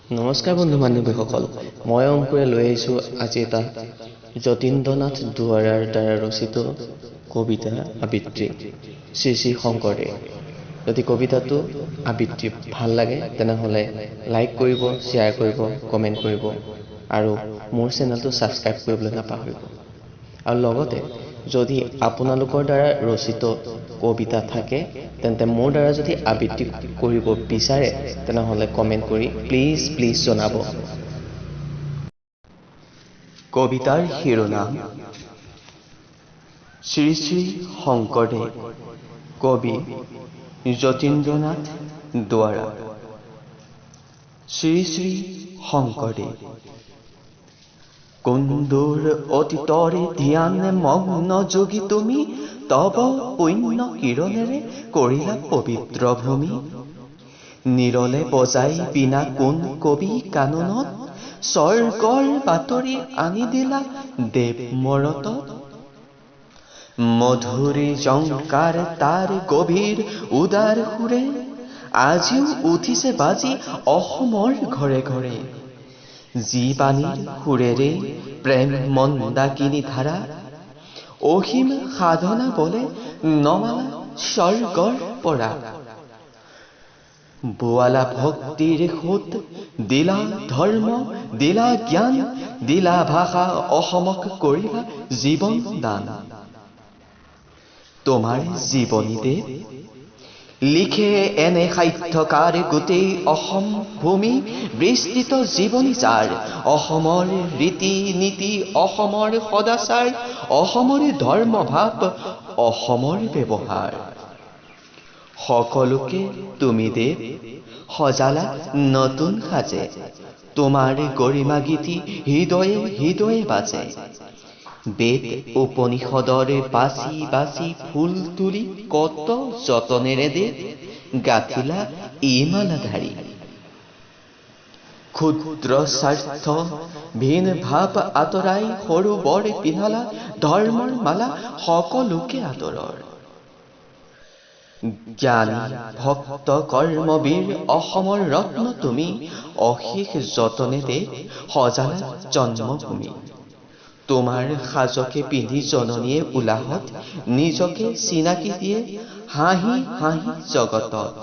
নমস্কাৰ বন্ধু বান্ধৱীসকল, মই অংকুৰে লৈ আহিছোঁ আজি এটা যতীন্দ্ৰনাথ দুৱৰাৰ দ্বাৰা ৰচিত কবিতা আবৃত্তি, শ্ৰী শ্ৰী শংকৰদেৱ। যদি কবিতাটো আবৃত্তি ভাল লাগে, তেনেহ'লে লাইক কৰিব, শ্বেয়াৰ কৰিব, কমেণ্ট কৰিব আৰু মোৰ চেনেলটো ছাবস্ক্ৰাইব কৰিবলৈ নাপাহৰিব। আৰু লগতে যদি আপোনালোকৰ দ্বাৰা ৰচিত কবিতা থাকে, তেন্তে মোৰ দ্বাৰা যদি আবৃত্তি কৰিব বিচাৰে, তেনেহ'লে কমেণ্ট কৰি প্লিজ প্লিজ জনাব। কবিতাৰ শিৰোনাম শ্ৰী শ্ৰী শংকৰদেৱ, কবি যতীন্দ্ৰনাথ দুৱৰা। শ্ৰী শ্ৰী শংকৰদেৱ। কোন দূৰ অতীতৰে ধ্যান মগ্ন যোগী তুমি, তব পুণ্য কিৰণেৰে কৰিলা পবিত্ৰ ভূমি। নিৰলে বজাই বিনা কোন কবি কাননত, স্বৰ্গৰ বাতৰি আনি দিলা দেৱ মৰতত। মধুৰ জংকাৰ তাৰ গভীৰ উদাৰ সুৰে আজিও উঠিছে বাজি অসমৰ ঘৰে ঘৰে। যি বাণীৰ সুৰেৰে প্ৰেম মন্দাকিনী ধাৰা অসীম সাধনা বলে নমালা স্বৰ্গৰ পৰা। বোৱালা ভক্তিৰ সোঁত, দিলা ধৰ্ম, দিলা জ্ঞান, দিলা ভাষা, অসমক কৰিলা জীৱন দান। তোমাৰ জীৱনী দেৱ লিখে এনে সাহিত্যকাৰ, গোটেই অসম ভূমি বিস্তৃত জীৱনী যাৰ। অসমৰ ৰীতি নীতি, অসমৰ সদাচাৰ, অসমৰ ধৰ্মভাৱ, অসমৰ ব্যৱহাৰ, সকলোকে তুমি দেৱ সজালা নতুন সাজে। তোমাৰ গৰিমা গীতি হৃদয়ে হৃদয়ে বাজে। বেদ উপনিষদৰ বাচি বাচি ফুল তুলি কত যতনেৰে দেৱ গাঁথিলা ই মালাধাৰী। ক্ষুদ্ৰ স্বাৰ্থ ভিন ভাৱ আঁতৰাই সৰু বৰ পিন্ধালা ধৰ্মৰ মালা, সকলোকে আদৰৰ। জ্ঞানী ভক্ত কৰ্মবীৰ অসমৰ ৰত্ন তুমি, অশেষ যতনে দেৱ সজালা জন্মভূমি। তোমাৰ সাজকে পিন্ধি জননীয়ে উলাহত নিজকে চিনাকি দিয়ে হাঁহি হাঁহি জগতত।